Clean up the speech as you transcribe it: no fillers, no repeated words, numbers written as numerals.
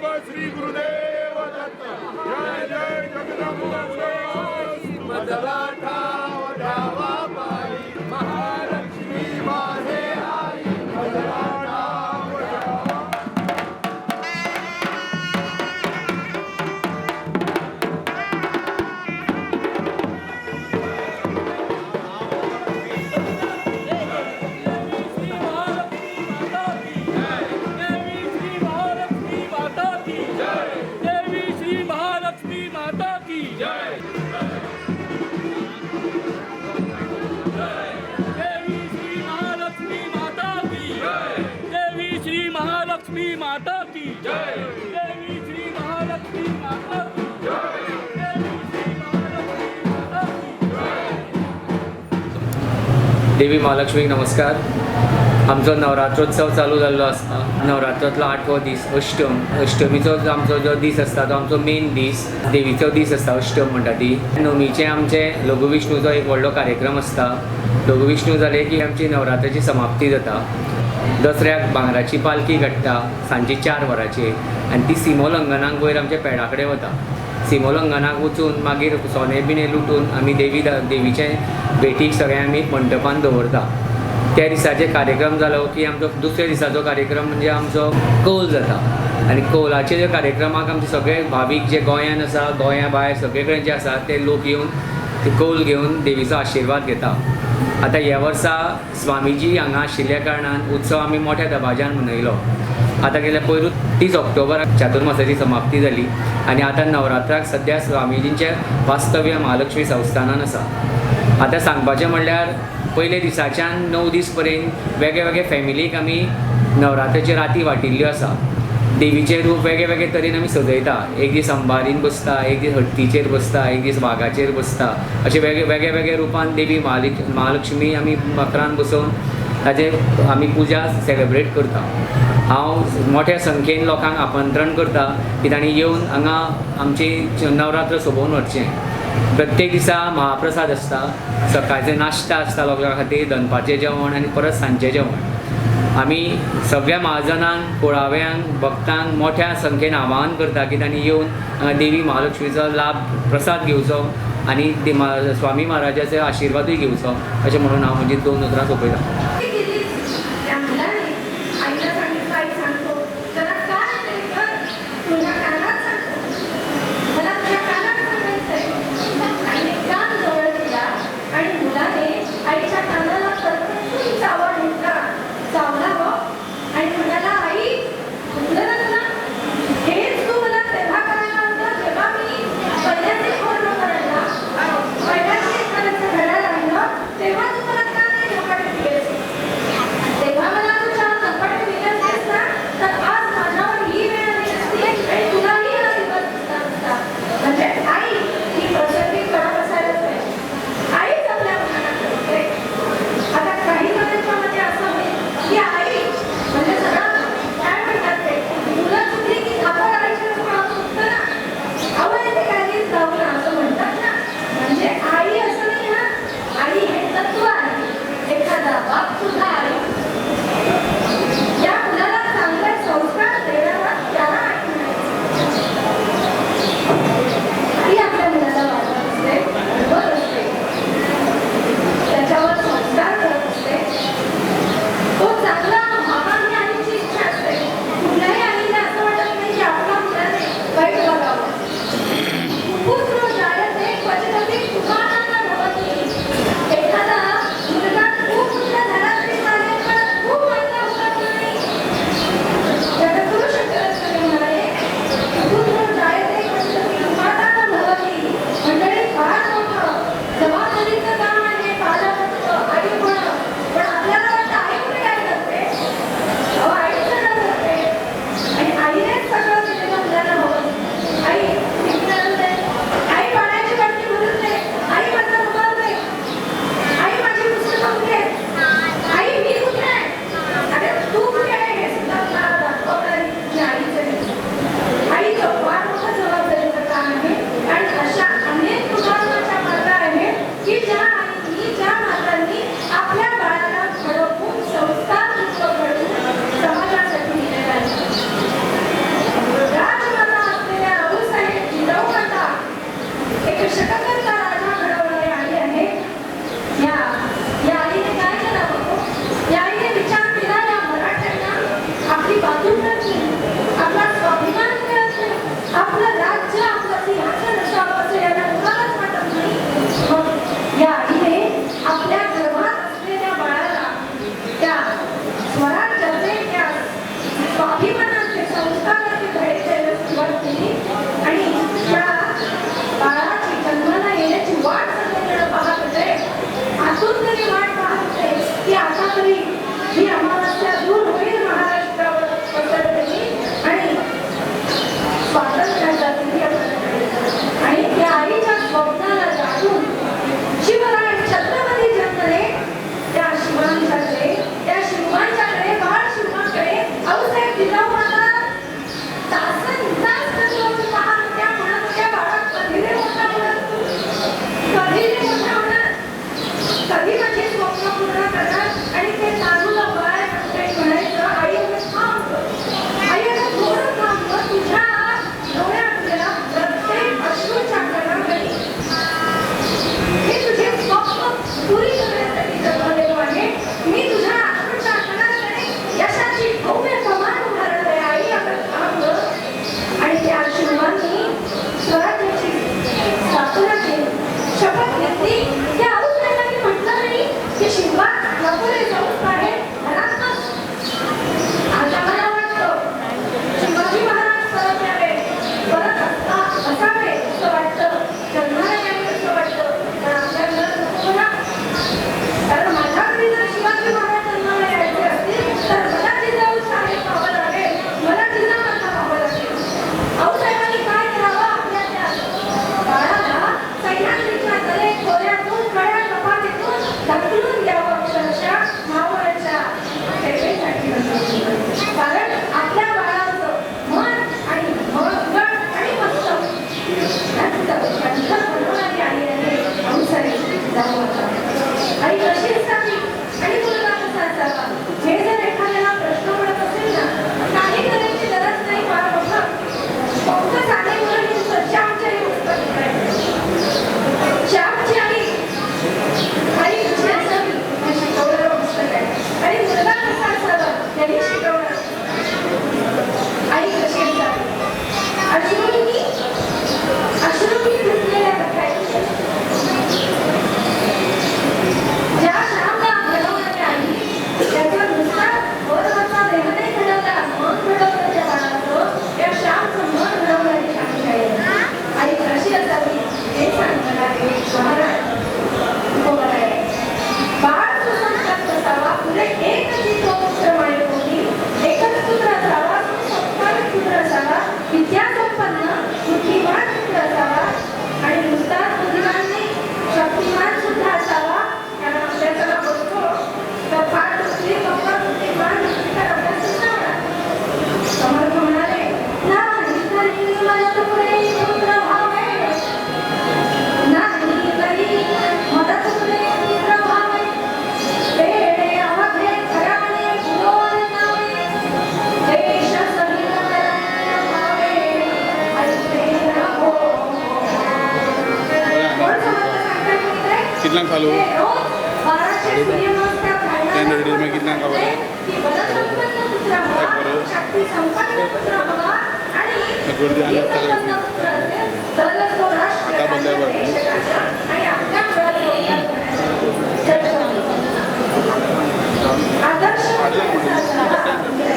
श्री गुरुदेव दत्त. जय जय जगदंब. मजला ठाव डावा पायी, महालक्ष्मी माझे आई. मजला ठाव डावा. देवी श्री महालक्ष्मी माता की जय. देवी श्री महालक्ष्मी माता की जय. देवी श्री महालक्ष्मी माता की जय. देवी श्री महालक्ष्मी माता की जय. देवी श्री महालक्ष्मी माता की जय. देवी श्री महालक्ष्मी माता की जय. देवी महालक्ष्मीक नमस्कार. आमचो नवरात्रोत्सव चालू जाल्लो आसता. नवरात्रांतलो आठवो दीस अष्टम. अष्टमीचो जो आमचो जो दीस आसता तो आमचो मेन दीस, देवीचो दीस आसता, अष्टम म्हणटा ती. नवमीचे आमचे लघुविष्णूचो एक व्हडलो कार्यक्रम आसता. लघुविष्णू जाले की आमची नवरात्राची समाप्ती जाता. दसऱ्याक भांगराची पालखी काडटा सांजची 4 वरांचेर आनी ती सिमोलंगनाक वयर आमच्या पेडा कडेन वता. सिमोलंगनाक वचून मागीर सोने बिणे लुटून आमी देवीचे भेटीक सगळें आमी मंडपान दवरता. त्या दिसाचे कार्यक्रम जालो की आमचो दुसऱ्या दिसाचो कार्यक्रम म्हणजे आमचो कौल जाता. आनी कौलाचे जे कार्यक्रमाक आमचे सगळे भावीक जे गोंयान आसा, गोंया भायर सगळे कडेन जे आसा ते लोक येवन ते कौल घेवन देवीचो आशिर्वाद घेता. आतां ह्या वर्सा स्वामीजी हांगा आशिल्ल्या कारणान उत्सव आमी मोठ्या दबाज्यान मनयलो. आतां गेल्या पयरूच 30 ऑक्टोबराक चातुर्मासाची समाप्ती जाली आनी आतां नवरात्राक सद्या स्वामीजींचें वास्तव्य महालक्ष्मी संस्थानान आसा. आतां सांगपाचें म्हणल्यार पयले दिसाच्यान 9 दीस पर्यंत वेगळे वेगळे फॅमिलीक आमी नवरात्राची राती वांटिल्ल्यो आसा. देवीचें रूप वेगळे वेगळे तरेन आमी सजयता. एक दीस अंबारीन बसता, एक दीस हत्तीचेर बसता, एक दीस वागाचेर बसता. अशे वेगळे वेगळे वेगळे रुपान देवी महालक्ष्मी आमी मकरान बसोवन ताजे आमी पुजा सेलिब्रेट करता. हांव मोठ्या संख्येन लोकांक आमंत्रण करता की तांणी येवन हांगा आमची नवरात्र सोबोवन व्हरचें. प्रत्येक दिसा महाप्रसाद आसता, सकाळचें नाश्ता आसता लोकां खातीर, दनपारचें जेवण आनी परत सांजचें जेवण. आमी सगळ्या महाजनांक, कुळाव्यांक, भक्तांक मोठ्या संख्येन आवाहन करता की तांणी येवन हांगा देवी महालक्ष्मीचो लाभ प्रसाद घेवचो आनी स्वामी महाराजाचो आशिर्वादूय घेवचो अशें म्हणून हांव म्हजी 2 उतरां सोंपयतां. त्या मुलाने आईला सांगितलं, आई सांगतो त्याला काय ते कर, तुझ्या कानात सांगतो, मला तुझ्या कानात सांगायचंय. आईने कान जवळ केला आणि मुलाने आईच्या कानाला करकरून चावा घेतला, चावला हो, आणि म्हणाला, आई दुखलं ना तुला? हेच तू मला तेव्हा करायला होतं जेव्हा मी पहिल्यांदा पूर्ण करायला, पहिल्यांदा एखाद्याचं घड्याळ आणलं तेव्हा तू मला का नाही धोका दिलीस? कितल्यांक चालू? ते रोज 12चे सूर्यनमस्कार घालणाऱ्या 10:30 मागीर कितल्यांक खबर? की बलसंपन्न पुत्र हवा, शक्तिसंपन्न पुत्र हवा आणि गर्दी आली आता. बुद्धिसंपन्न पुत्र असेल तरच तो राष्ट्र, आता बंद आहे बरं. देशराजा आणि आपल्या मुलाचा उद्धार करण्यासाठी सक्षम होईल. आदर्श पुत्र असा झाला.